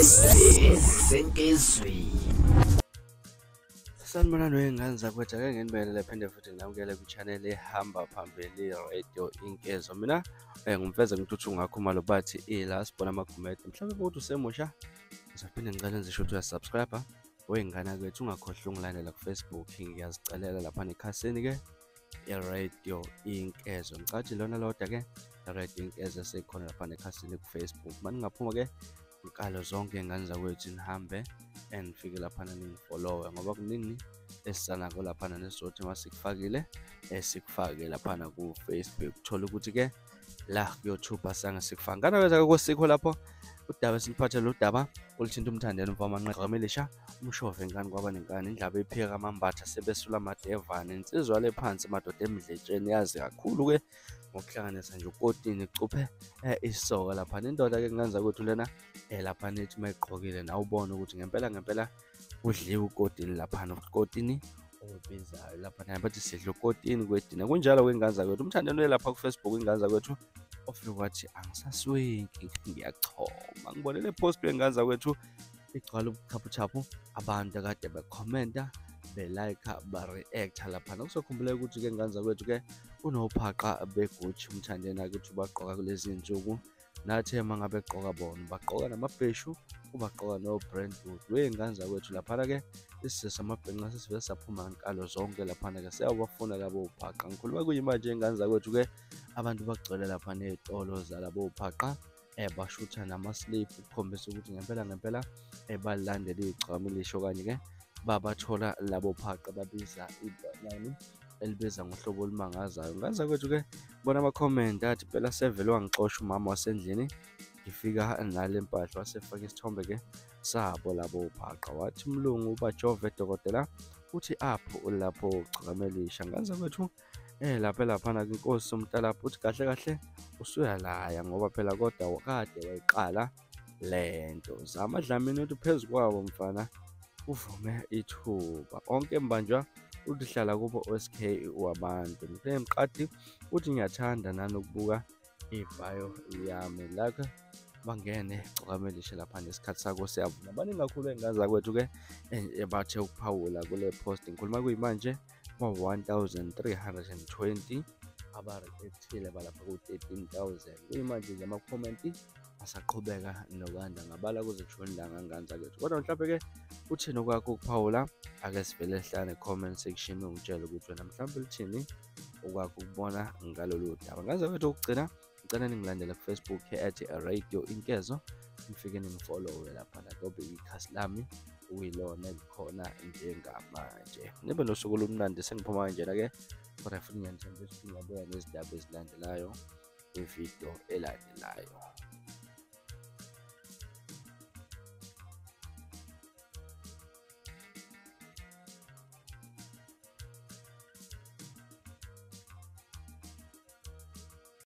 Isenkezweni. Sanibonani wey'ngane zakwethu, ake nginibingelele phinde futhi nginamukele kwi-channel ehamba phambili, Radio Inkezo. Mina ngumfeze ngithuthu ngakhumalo bathi ila sibona amagumede. Mhlawumbe ukuthi usemusha, ngizophinde ngicela ngisho ukuthi uyasubscribe wey'ngane kwethu, ungakhohlwa ungilandela ku-Facebook, ngiyazicelela lapha nekhasini-ke i-Radio Inkezo. Ngicathi lona lodwa-ke i-Radio Inkezo esekhona lapha nekhasini ku-Facebook. Maningaphuma-ke inkalo zonke iy'ngane zakwethu, nihambe and nifike laphana ningifollowe ngoba kuningi esisanako laphana nesizothi uma sikufakile sikufake laphana ku-Facebook. Thola ukuthi-ke la ku-YouTube asange sikufake. Ngane kwethu akekho lapho udaba esiliphathele, udaba oluthinta uMthandeni umfama umshove ingane kwaba nenkani, indlaba ephika amambatha sebesula amadevane, insizwa le phansi madoda emdletsheni, yazi kakhulu-ke ngokuhlanganisa nje ukotini cuphe isoka laphana. Indoda-ke kungenza ukuthi lena laphana ithi uma igqokile nawe ubone ukuthi ngempela ngempela kudliwe ukotini laphana, ukotini obizayo laphana, bathi sidla ukotini kwedina. Kunjalo kwey'ngane zakwethu, uMthandeni uye lapha ku-Facebook iy'ngane zakwethu, ofike wathi angisaswinki ngiyachoma. Ngibone le post wey'ngane zakwethu igcwala ubuchaphuchaphu, abantu akade bekhomenta, belayikha, ba-react-a laphana. Kuzokhumbuleka ukuthi-ke ngane zakwethu-ke unophaqa beGucci uMthandeni ukuthi ubagqoka kulezi iy'nsuku, nathi uma ngabe egqoka bona bagqoka namabheshu, ubagqoka no-Brentwood. Wey'ngane zakwethu laphana-ke isizwe samabhinca sesivele saphuma nkalo zonke laphana-ke, siyabafuna labo phaqa. Ngikhuluma kuyimanje iy'ngane zakwethu-ke abantu bagcwele laphana ey'tolo zalabo phaqa, bashutha nama-slip ukukhombisa ukuthi ngempela ngempela balilandela igcokama elisha okanye-ke babathola labo phaqa babiza inani elibiza ngohlobo olumangazayo. Ngane zakwethu-ke bona ama-comment athi phela sevele wangixosha umama wasendlini ngifika nale mpahla, wasefaka isithombe-ke sabo labo phaqa, wathi umlungu ubajove dokotela uthi apho lapho ugcokama elisha. Ngane zakwethu lapha laphana inkosi somtalapho uthi kahle kahle usuyalaya ngoba phela kodwa kade wayiqala lento. Zama Dlamini uthi phezu kwawo mfana uvume ithuba onke mbanjwa uthi hlala kubo SK wabantu. Mqadi uthi ngiyathanda nanokubuka ibhayo yami lakho bangene gcokama elisha lapha nesikhathi sakho siyavuma. Baningi kakhulu ey'ngane zakwethu-ke bathe ukuphawula kule post. Ngikhuluma kuyimanje ba-1320 aba-react-ile balapha ku-13,000. Kuyimanje nje amakhomenti asaqhubeka nokwanda, ngabala kuze kushone ilanga ngane zakwethu. Kodwa mhlawumbe-ke uthini okwakho ukuphawula? Ake sivele sihlale comment section ungitshele ukuthi wena mhlawumbe lithini okwakho ukubona ngalolu daba. Ngane zakwethu okugcina, ngicela ningilandele ku-Facebook at Radio Inkezo, nifike ningifollowe laphana ngoba ikhasi lami kuyilona elikhona njengamanje. Nibe nosuku olumnandi, sengiphuma kanjena-ke kodwa futhi ngiyanithembisa ukuthi ngiyabuya nezindaba ezilandelayo kwividiyo elandelayo.